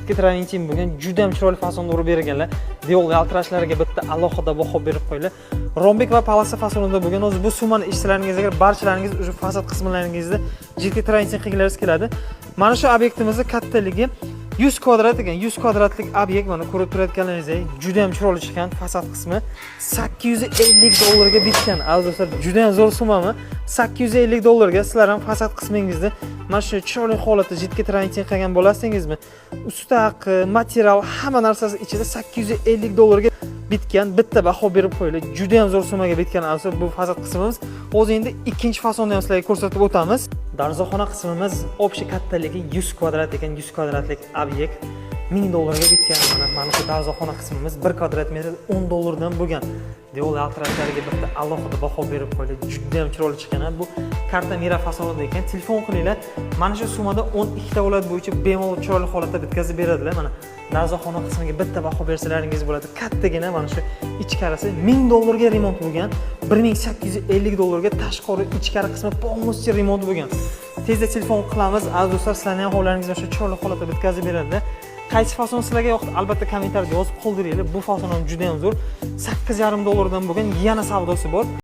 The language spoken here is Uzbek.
Жидкий travertin bo'lgan, juda ham chiroyli fasonda urib berganlar. Devor yaltirashlariga bitta alohida baho berib qo'yinglar. Rombik va полоса fasonida bo'lgan. O'zi bu summani eshitsalaringiz agar, barchalaringiz уже fasad qismlaringizda жидкий travertin qilgilaringiz keladi. Mana shu obyektimizni kattaligi 100 kvadrat ekan. 100 kvadratlik obyekt, mana ko'rib turayotganlaringizdek, juda ham chiroyli chiqqan fasad qismi 850 dollarga bitgan. Aziz do'stlar, juda ham zo'r summami? 850 dollarga sizlar ham fasad qismingizni mana shu chiroyli holatda жидкий travertin qilgan bo'lasizmi? Usta haqi, material, hamma narsasi ichida 850 dollarga bitgan. Bitta baho berib qo'yinglar. Juda ham zo'r summaga bitgan, aziz, bu fasad qismimiz. Hozir endi ikkinchi fasonni ham sizlarga ko'rsatib o'tamiz. Darvozaxona qismimiz общий kattaligi 100 kvadrat ekan. 100 kvadratlik obyekt 1000 dollarga bitgan. Mana shu darvozaxona qismimiz 1 kvadrat metr 10 dollardan bo'lgan. Devor yaltirashlariga bitta alohida baho berib qo'yinglar. Juda ham chiroyli chiqqan. Bu карта мира fasonida ekan. Telefon qilinglar. Mana shu summada 12 ta viloyat bo'yicha bemalol chiroyli holatda bitkazib beradilar. Mana darvozaxona qismiga bitta baho bersalaringiz bo'ladi. Kattagina mana shu ichkarisi 1000 dollarga remont bo'lgan. 1850 dollarga tashqari, ichkari qismi полностью remont bo'lgan. Tezda telefon qilamiz. Aziz do'stlar, sizlarning ham hovlaringizni shu chiroyli holatda bitkazib beradilar. Qaysi fason sizlarga yoqdi, albatta kommentariyada yozib qoldiringlar. Bu fason ham juda ham zo'r. 8,5 dollardan bo'lgan, yana savdosi bor.